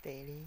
pem li.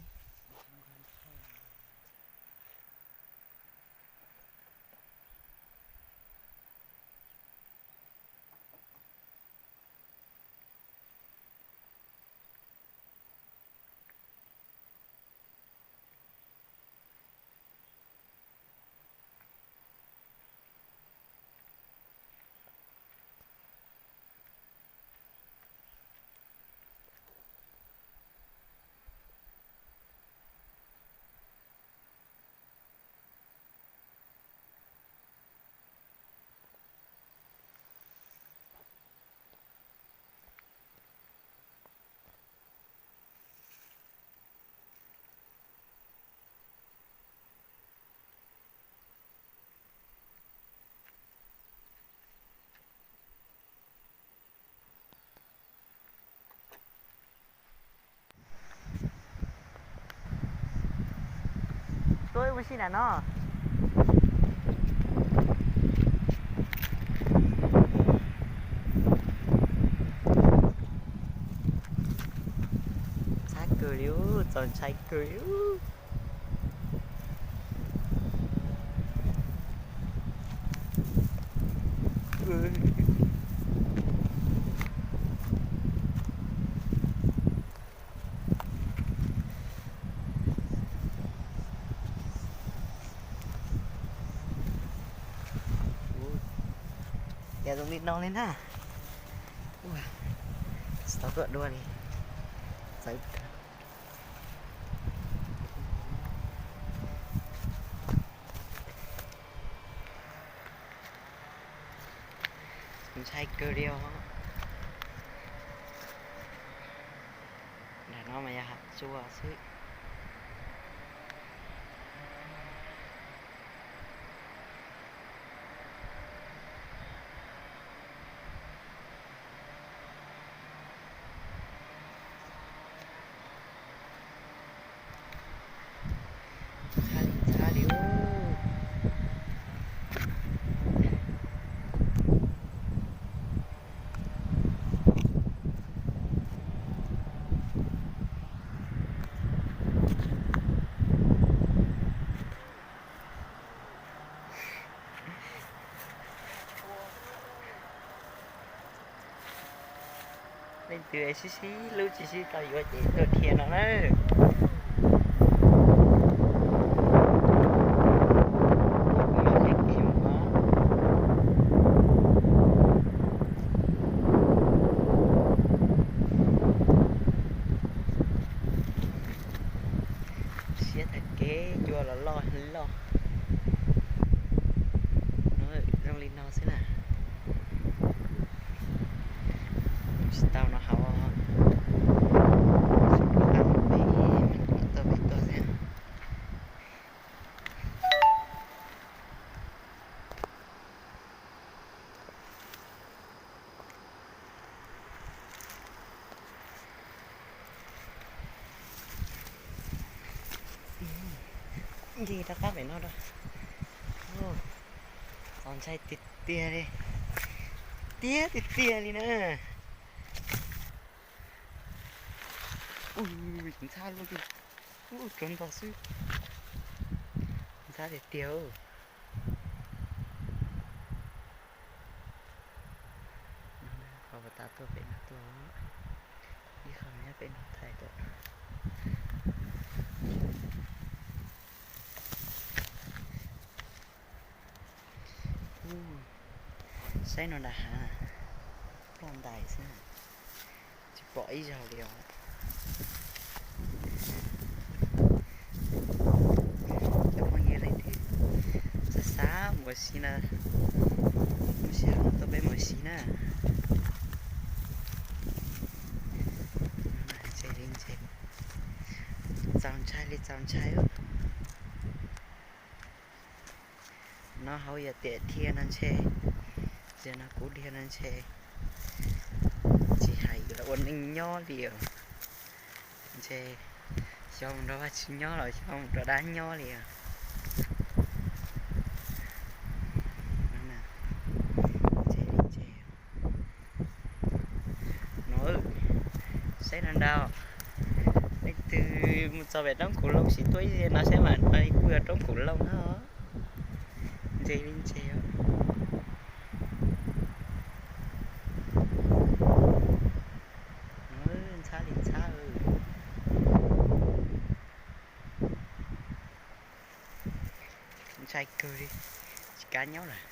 Tuaj ib mus sib nram no. Ntxhab kawg li, txaus ntshai kawg li. Ua cas zoo li no li na. Ua, tsis tau tuaj dua li. Txawv. Ntshai kawg li os. Nram no mas yog hav tsuag xwb. Ntxhab li ntxhab li ub. Leej twg sib sib hlub tsis sib tau yuav ces tuaj dhia no na. Siab tag kev, cua los loj loj. No zoo li no xwb na. Tsis tau no hauv. Tuaj pem tuaj xwb. Nce rov qab pem no rau. Txaus ntshai tiag tiag li. Tiag tiag tiag li na. Ui, ntxhab luaj li. Ub, tsuag nto xwb. Ntxhab tiag tiag. Qhov uas tas tuaj pem no tuaj, ib qho nyob pem no thaij tuaj. Ub, saib no nram hav, ploj ntais xwb na. Tsis pom ib zaug li os. Cov phooj ywg leej twg xav xav mus ua si na, lub sij hawm no tuaj peb mus ua si na. Ntse li ntse, txaus ntshai li txaus ntshai. No hauv yog tiam dhia no ntshe, yog no kuv dhia no ntshe, tsis hais yuav ua neej nyob li os. Ntshe xyov mus nrog Vajtswv nyob los xyov mus nrog dab nyob li os. Ntse li ntse. No, saib no ntau, leej Twb mus txog pem roob khauv looj, sim tuaj ib zaug no saib mas no kuj yog roob khauv looj no. Ntse li ntse os. Ntxhab li ntxhab. Ntshai kawg li, tsis kav nyob lawm.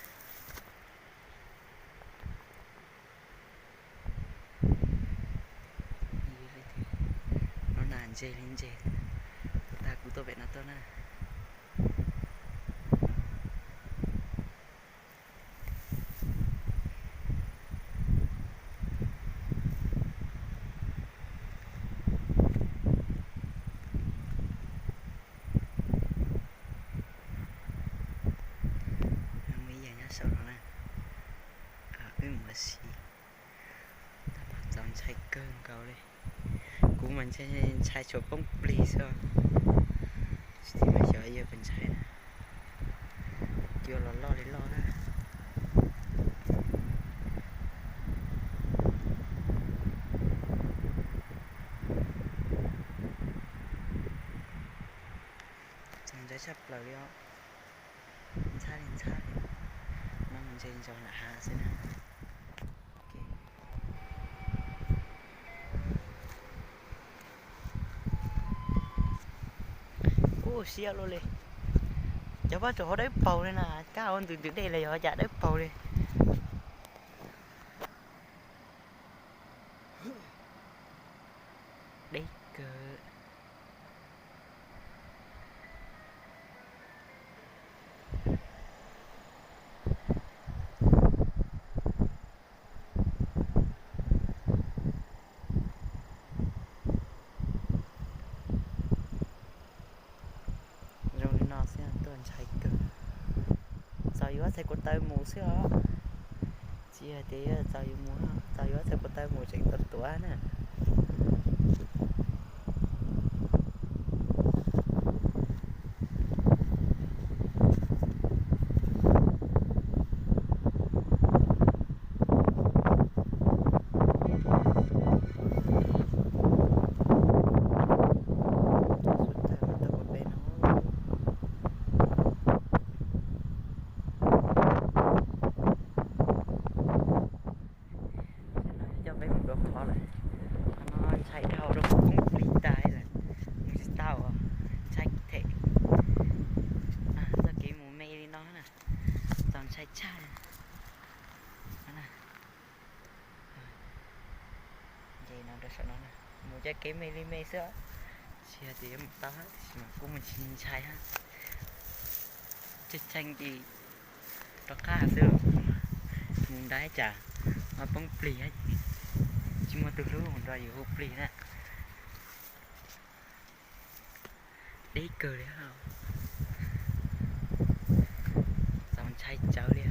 No na, ntse li ntse. Tag kuv tuaj pem no tuaj na. Muaj ib yam nyob saum no na. Wb mus ua si. Tab mas txaus ntshai kawg nkaus li. Kuv mas ntshai tshuav poob plig xwb. Tsis txhob xyov yog puas ntshai na. Cua los loj li loj na. Txaus ntshai tshaj plaws li os. Ntxhab li ntxhab li. No mus ntse ntsos nram hav xwb na. Ub, siab luaj li. Cov pob tsuas hauv dawb paug li na, kab hauv ntws ntws dej los yog cas dawb paug li. Deb kawg. Zoo li no xwb tuaj ntshai kawg. Txaus yus ob txhais ko taw mus xwb os. Tsis hais tias yuav txaus yus mus, txaus yus ob txhais ko taw mus tseem tuaj tuav na. Suav tawg mas tawg ua peb no. Coj peb mus dua qhov lawm. Qhov no ntshai dhau rau kuv poob plig tas lawm. Mus tsis tau, ntshai them. Txoj kev mus me li no na, txaus ntshai tshaj. Nce no rau saum no na, mus coj kev me li me xwb. Tsis hais tias yuav mus tau, tiam sis mas kuj mus tsis ntshai hab. Tseeb tseeb ces rov qab xwb, mus nrad cas mas poob plig, tsis muaj tus hlub mus nrog yus hu plig na. Deb kawg li, txaus ntshai tsawv li.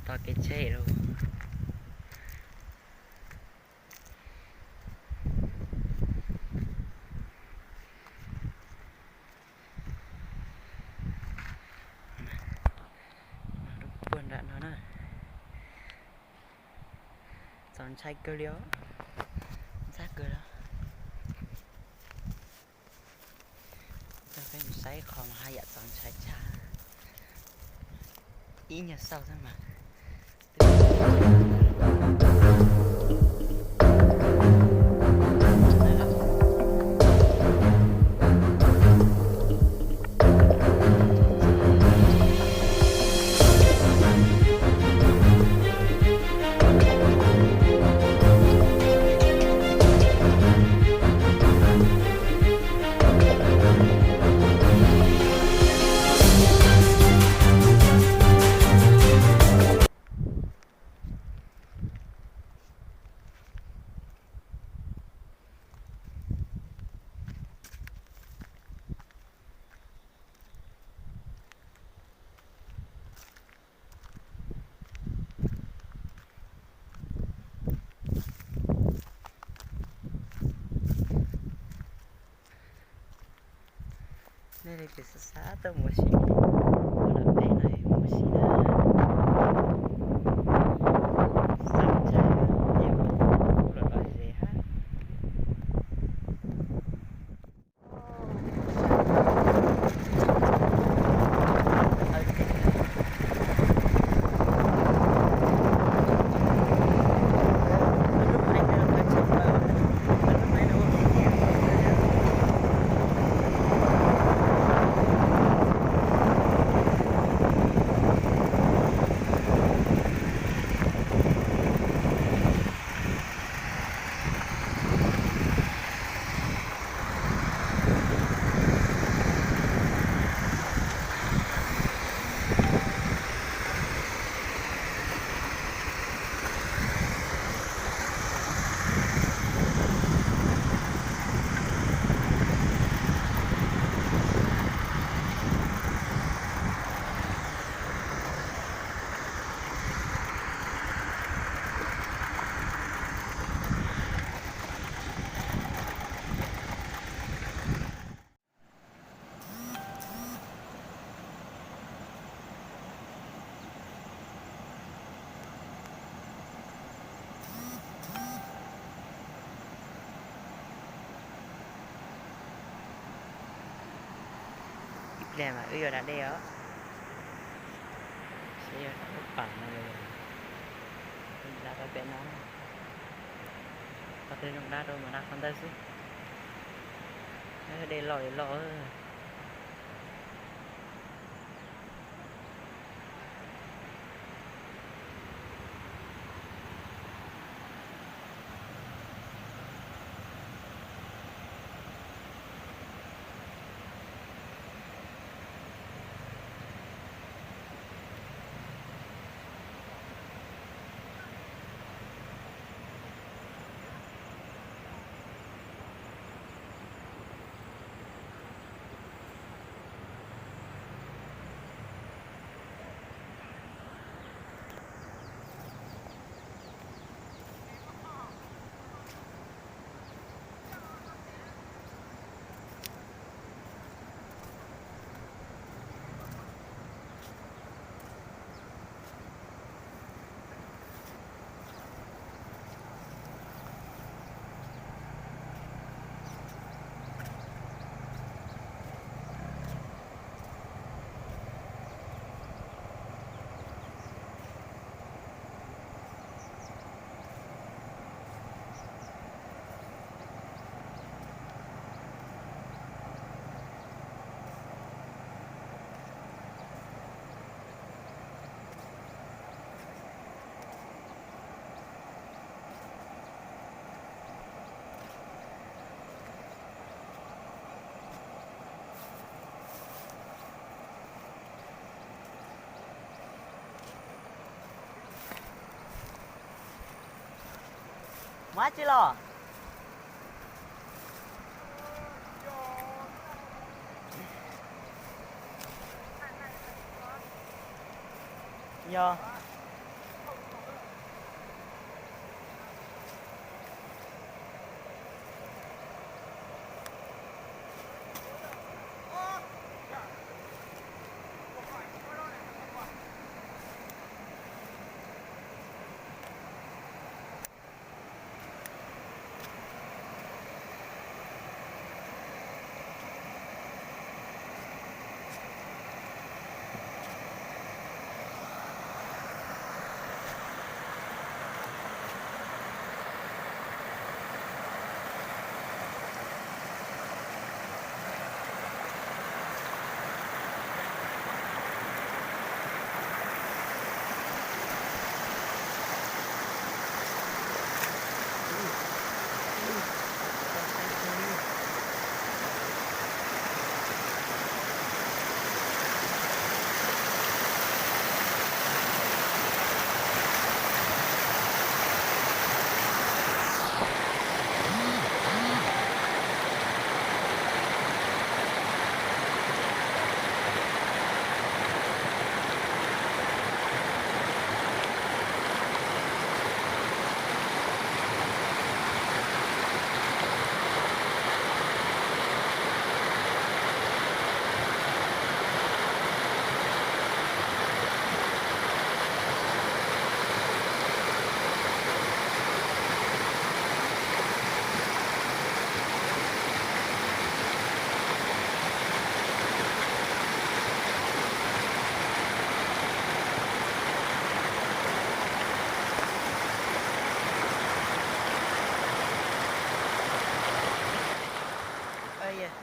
Tos kev tseg lauj. Puag nram no na. Txaus ntshai kawg li os. Ntxhab kawg li. Coj peb mus saib qhov mas haj yam txaus ntshai tshaj. Ib nyuag xauj xwb mas. Nej li tis xav xav tuaj mus ua si, ua lawm peb no mus ua si na. Li mas wb yuav da dej os. Seb yuav da lub pas no los yog da rau pem no. Qhov twg zoo da rau mas da qhov ntawd xwb. Dej loj li loj. Mus dab tsi los? Yog.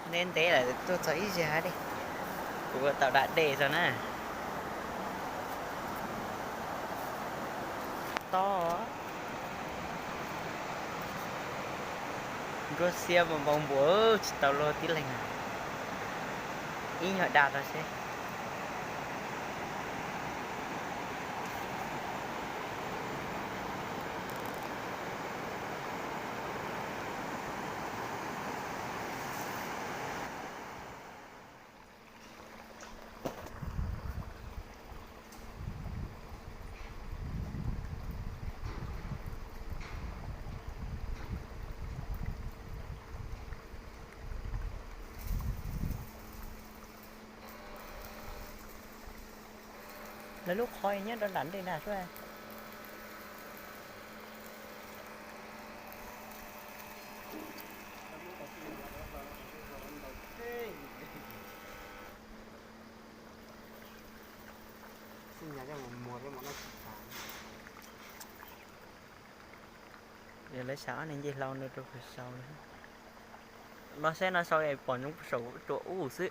Ntev ntev lawm tuaj txog ib zag li. Kuv tau da dej txog na. Tob. Nruab xiab npau npua tsis tau luag tib leeg. Ib nyuag da tau seb. Lawv lub qhov nyob rau nram ntej ntag sub. Lawv xav ob neeg nce hlau no rau pem saud. Los saib no saud es pom ntsoov saum rua ub xwb.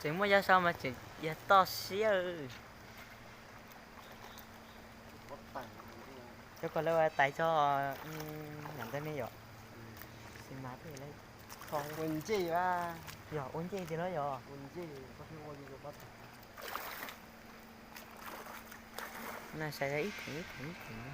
Tseem muaj yaj saub mas tseem yog toj siab. Cov ko lawv tais tso, nyob ntawm ne yom. Xi mas thiaj li kho. Ua ncej, yog ua ncej tiag los yog. Na, saib ib theem ib theem ib theem.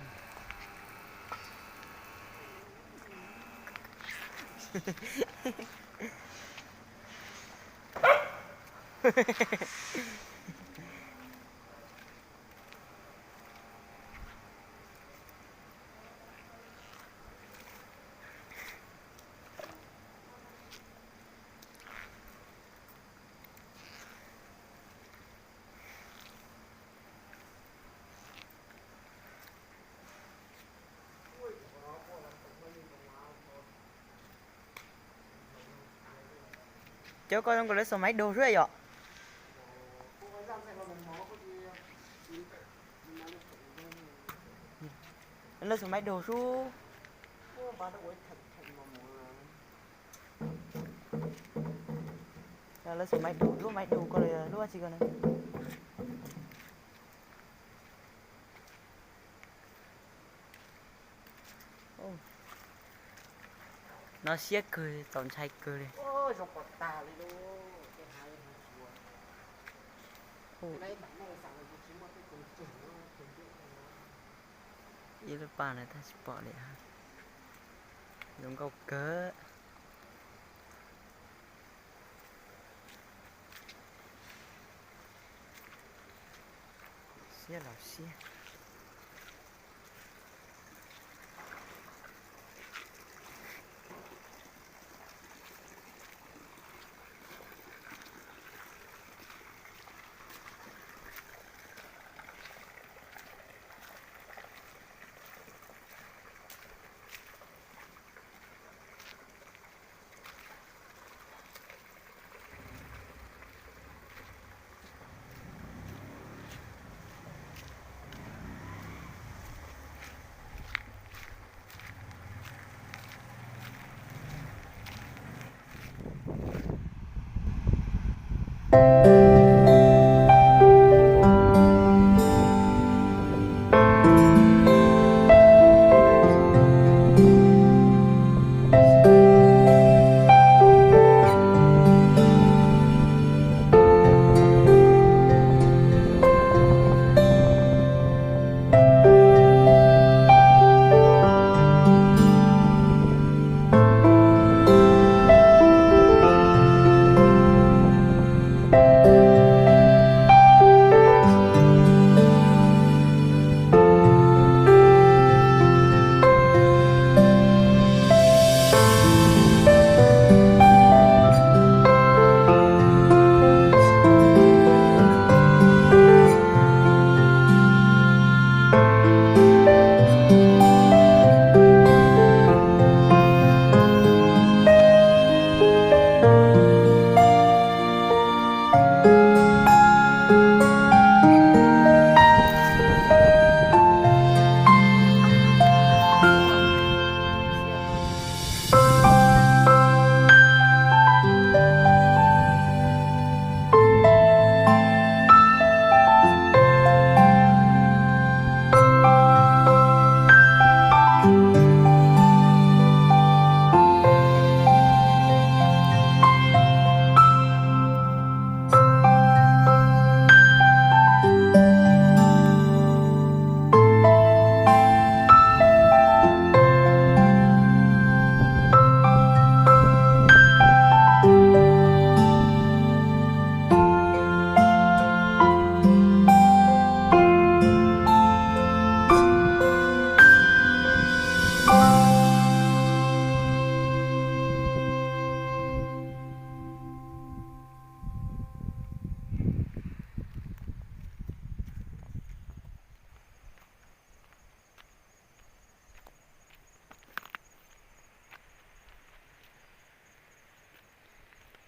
Cov ko zoo nkaus lawv xuas maiv dug sub yom. Lawv xuas maiv dug sub. Lawv xuas maiv dug, lub maiv dug ko lub dab tsi ko na. No siab kawg, txaus ntshai kawg li. Ib lub paj no tab tsis pom li, zoo nkauj kawg. Siab los siab.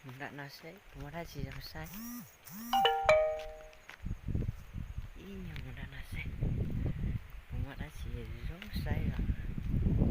Mus nram no seb puas muaj dab tsi zoo saib. Ib nyuag mus nram no seb puas muaj dab tsi zoo saib os.